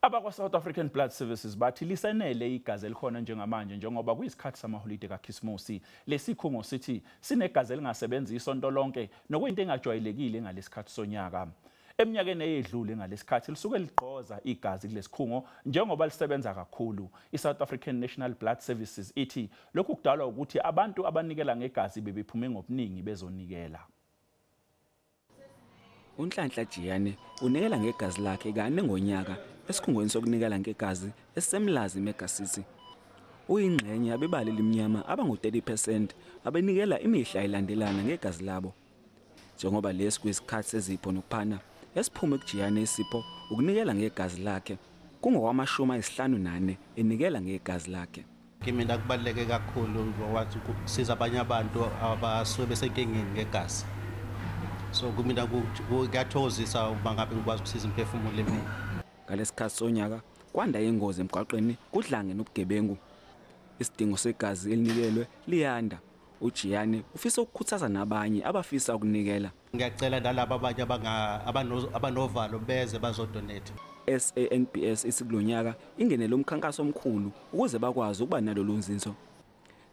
Abakwa-South African Blood Services bathi lisenele igazi elikhona njengamanje njengoba kuyisikhathi samaholide kaKhisimusi. Lesikhungo sithi sinegazi elingasebenzi isonto lonke, nokuyinto engajwayelekile ngalesikhathi sonyaka. Eminyakeni eyedlule ngalesikhathi lisuke ligqoza igazi kulesikhungo njengoba lisebenza kakhulu. I-South African National Blood Services ithi lokhu kudalwa ukuthi abantu abanikela ngegazi bebephume ngobuningi bezonikela. UNhlanhla Jiyane unikela ngegazi lakhe kane ngonyaka esikhungweni sokunikela ngegazi esiseMlazi Mega City. Uyingxenye yabebala elimnyama abangu-30% abenikela imihla ilandelana ngegazi labo. Njengoba lesi kuyisikhathi sezipho nokuphana, esiphume kuJiyane isipho ukunikela ngegazi lakhe. Kungokwama-54 enikela ngegazi lakhe. Kimina kubaluleke kakhulu ngoba kusiza abanye abantu abasuke besenkingeni ngegazi. So kumina kuyathokozisa uma ngabe ngikwazi ukusiza imphefumulo emini. Ngalesikhathi sonyaka kwanda ingozi emgwaqeni, kudlange nobugebengu. Isidingo segazi elinikelwe liyanda. UJiyane ufisa ukukhuthaza nabanye abafisa ukunikela. Ngiyacela nalabo abanye abanovalo beze bazodonate. SANBS isikulonyaka ingenele umkhankaso omkhulu ukuze bakwazi ukuba nalolu nzinzo.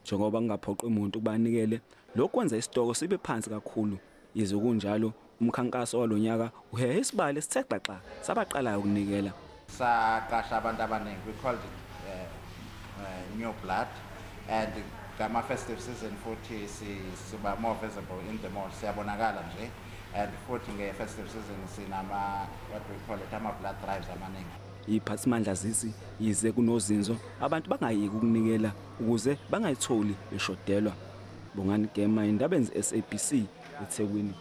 Njengoba kungaphoqi umuntu ukubanikele, lokhu kwenza isitoko sibe phansi kakhulu. Yize kunjalo, umkhankaso walonyaka uhehe isibalo esithe xaxa sabaqalayo ukunikela. Saqasha abantu abaningi, we called it new blood, and ngama festive season futhi siba more visible in the mall, siyabonakala nje, and futhi nge-festive season sinama, what we call it, ama-blood drives amaningi. Iphathimandla zithi yize kunozinzo, abantu bangayeki ukunikela ukuze bangayitholi beshodelwa. Bongani Gema, indaba SABC, eThekwini.